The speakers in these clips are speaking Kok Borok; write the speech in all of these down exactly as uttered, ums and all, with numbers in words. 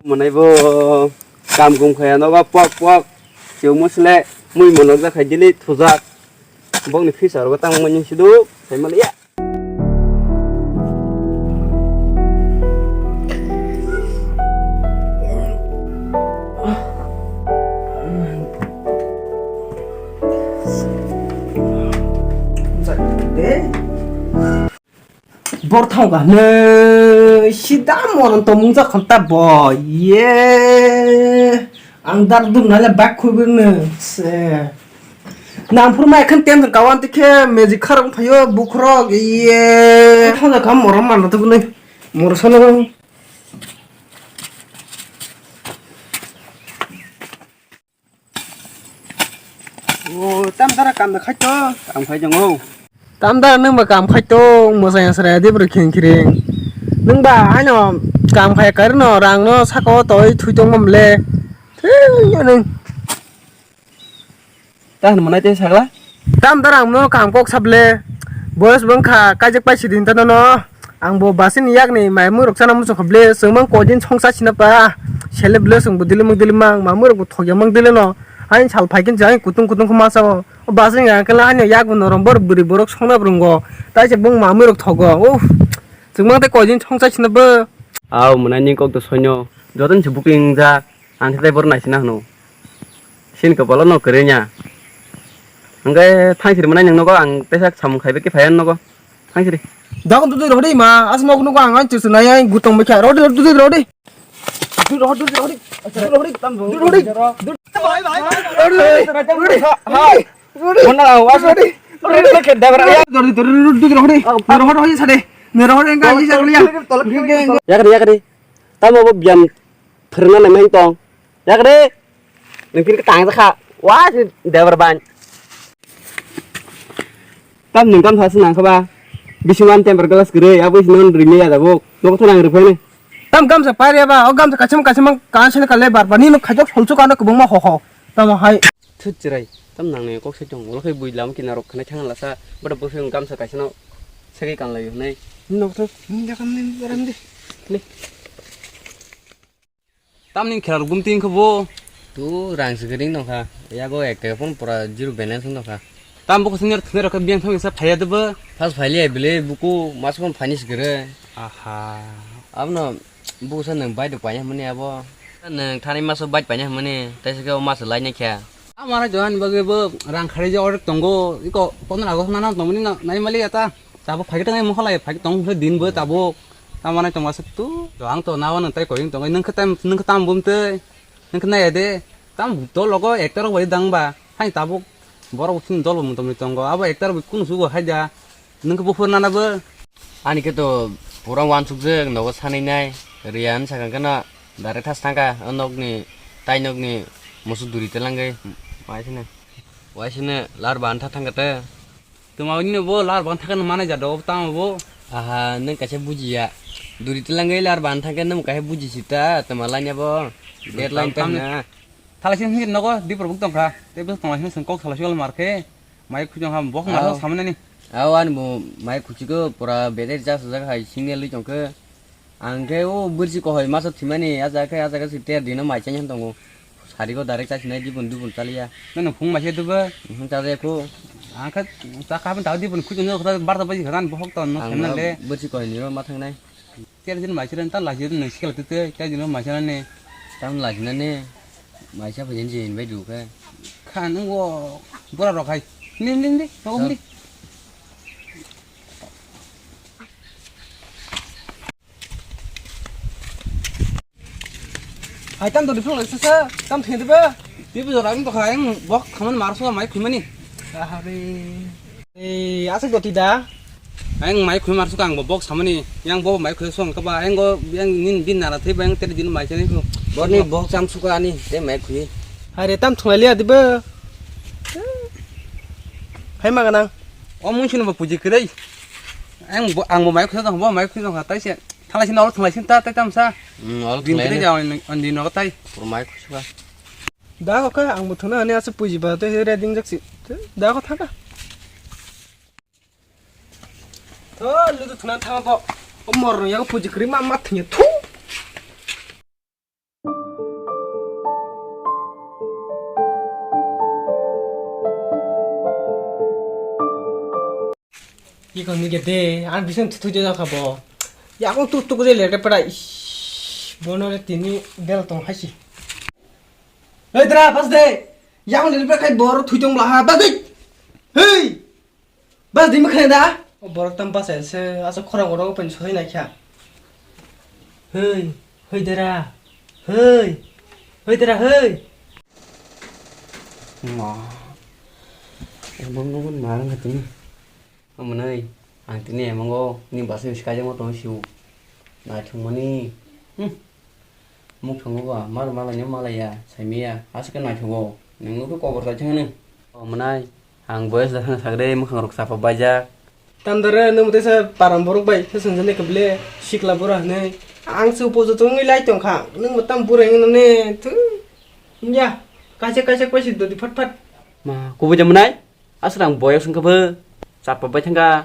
Mwnai bo kam kum khaya nogo pok pok. Cheu musle mui mono ja khai dili thujak. Bokni future bo tang mani sidu. Sai mali ya. Borthang ba ne sida moron to mungsa khanta bo ye ang dar dum nale bak khubir ne se nang phur mai khan tem kawan tikhe magic kharang phayo bukrok ye thang kam moron man to ne mor sono. O, tam dara kam da khai to, kam khai jong o. Tam dara nang ba kam khai to, mosa yang sara di bro kheng khring. Nang ba ano kam khai kar no rang no sako toi thui tong mam le. Thwi nang. Ta han manai te sagla. Tam dara ang no kam kok sable. Boyos bang kha kajak pai sidin ta no. Ang bo basini yakni mai mui rok chana muchung kha ble, chwng mang koi din songsa sina pa. Sele ble chwng bo dilimang dilimang, ma mui rok bo thokya mang dilino. Hain sal phai kin jai kutung kutung kho masa o. O basini ang kala hain yak bo norom bor bwrwi borok songna brwngo. Tai se bung ma mui rok thogo. Uff. Chwng mang te koi din songsa sina bo. Au mwnai ni kok to soino. Joton se booking jak. Ang khe tei borok naisina hwno. Sini kopolo no kwrwi nya. Hwnkhe thang siri mwnai nwng nogo ang teisa samung khaibai khe phaiya nogo. Thang siri. Dagon dudui rodi ma, asma kuno ko ang ang chirsu nai ang gutong mekha. Rodi rodi dudui rodi. Dudui rodi dudui rodi. Dudui rodi. Dudui rodi. Dudui rodi. Rodi. Rodi. Mana was rodi. Rodi. Rodi. Rodi. Rodi. Rodi. Rodi. Rodi. Yakari yakari. Tamo bo biyam phwrwngna naimani tong. Yakre. Nwng phir tang jakha. Wa se debar ban. Tam nwng kam sa se nang kha ba. Bisingan temper glass gre abo sino rimle ya dabo. Nok thang riphaini. Tam gamsa paria ba, o gamsa kacham kacham kan sene kale bar ba. Nino khajok solchuk ano kwbangma ho ho. Tamo hai. Thut chirai. Tam nang ne kok se tong. Ulo khai bui lam kinaro khana thang lasa. Bada bwswng gamsa kaisa no. Segi kan lai hwnai. Nok thang. Nini jakam nini jaram di. Ni. Tamni khela rok gumti wngkha bo. Tu rang se gring nokha. Yago ek taka phone pura zero balance nokha. Tam bo khosni thwngwi rokha biyang thangwi sa phaiya de bo. Pas phaili ai bile buku mas phone phani se gre. Aha. Abno buku sa nang bai de paina hmani abo. Nang thani maso bai paina hmani. Tai se o mas lai ne kha. Amara johan bagwi bo rang khari je order tongo. Iko pondro August nana tongmani nai mali ata. Tabuk phaikhe tongwi mokholai, phaikhe tong khe din bo tabuk. Tamani tongma se tu, to ang to nawa nang tai koyeng tongwi, nung khe tam, nung khe tam bum tei, nung khe nai de, tam dol logo ekta rok bai dang ba, hai tabuk borok bo chini dol bo mutomwi tongo, abo ekta rok bai kunu sugo hai da, nung khe buphur nana bo. Ani khe to pura wansuk jek nogo sanwi nai, Riyan sakang khe no direct thas thang kha, o nokni, tai nokni musuk duri telangwi, mai sene. Waisene lar ban tha thang kha te. Tuma nini bo lar ban thangkhe nung manai ja do tamo bo. Aha, nung kaisa bujiya. Duri twlangwi lar ban thangkhe nung kaisa buji sita, tuma laina bo. Deadline tam, tam, tam na. Thala sini sini nogo dipor buk tongkha. Tei bwswk tongla sini sini kok thala sini markhe. Mai khujong ham bok maro. Aw. Samanani. Aw, ani bo mai khuchiko pura bedek jasajak hai single wi tongkhe. Ang khe o bwrchi kohoi masa thwimani, a jaga khe, a jaga se ter dino mai chani han tongo. Sari go direct chasinai dibun dibun chaliya. Nang phung mai se duba? Mhm, chajaya kho. Ang khe chakha ban tau dibun khujo no kha barta baji khan bohok ton no. Ang khenna le. Bwrchi kohoi niro ma thangnai. Ter din mai se ta laji nang sikla tete, ter dino mai se ne. Tam laji na ne. Mai sa bajen je in bai du khe. Khan wo bora rok hai. Nin, nin, nin. Ho, nin. Hai tam dodi phang lai sasa, tam theng diba? Tibu jora ang tokha, ang bok khaman mar suka mai khumani. Ahare. Eh, asik doti da. Ang mai khum mar suka ang bok samani, yang bo mai khum suka ang kaba, ang go, yang nin bin nara thai bang ter din mai chani ko. Borni bok cham suka ani, te mai khum. Hai re tam thungai liya diba? Hai ma ganang. O mun sini bo puji kiri. Ang bo, ang bo mai khum, bo mai khum tai se. Thalai sini, olo thalai sini, ta, ta, tamsa. Hmm, olo thalai sini. Din kiri ja, on, on din olo tai. Pur mai khum suka. Da kok ang bo thuna ani asa puji ba te reading jaksi. Da kok thaka. To, lu tu thuna thama bo. O mor ya puji kri ma ma thnya thu. Ki kong ni gede, ang bising thuthu jajak kha bo. Yakung tuk tuk je lete pera, ish, bono le tini del tong haisi. Hei dra, bas de. Yakung lete pera khai bor thui tong bla ha, bas de. Hei. Bas de mukhe da. O borok tam bas se, asa khorang borok pen soi na kya. Hei, hei dra. Hei. Hei dra, hei. Ma. Emang nungun marang katini. Omonai, ang tini emongo ni bwsai bwsai kaijakma tongwi sio. Naithokmani. Hmm. Mukhungo ba, mar malai no malai ya, saimaya, aswk khe naithogo. Nwng nukhe kobor kaisa hwnwi. Omonai, ang boyos da thang sagre, mukhang rok chapa baijak. Tamdare, nwng tei sa param borok bai, sa swngjani kable, sikla bora hwnwi. Ang se upo joto wngwi lai tongkha, nwng bo tam bura wngwi nane, thu. Wngya, kaisa kaisa bai si dodi phat phat. Ma, kubui de mwnai? Aswk ang boyos wngkha bo, chapa bai thangkha.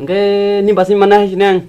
Hwnkhe ni bwsai manna hai sinang.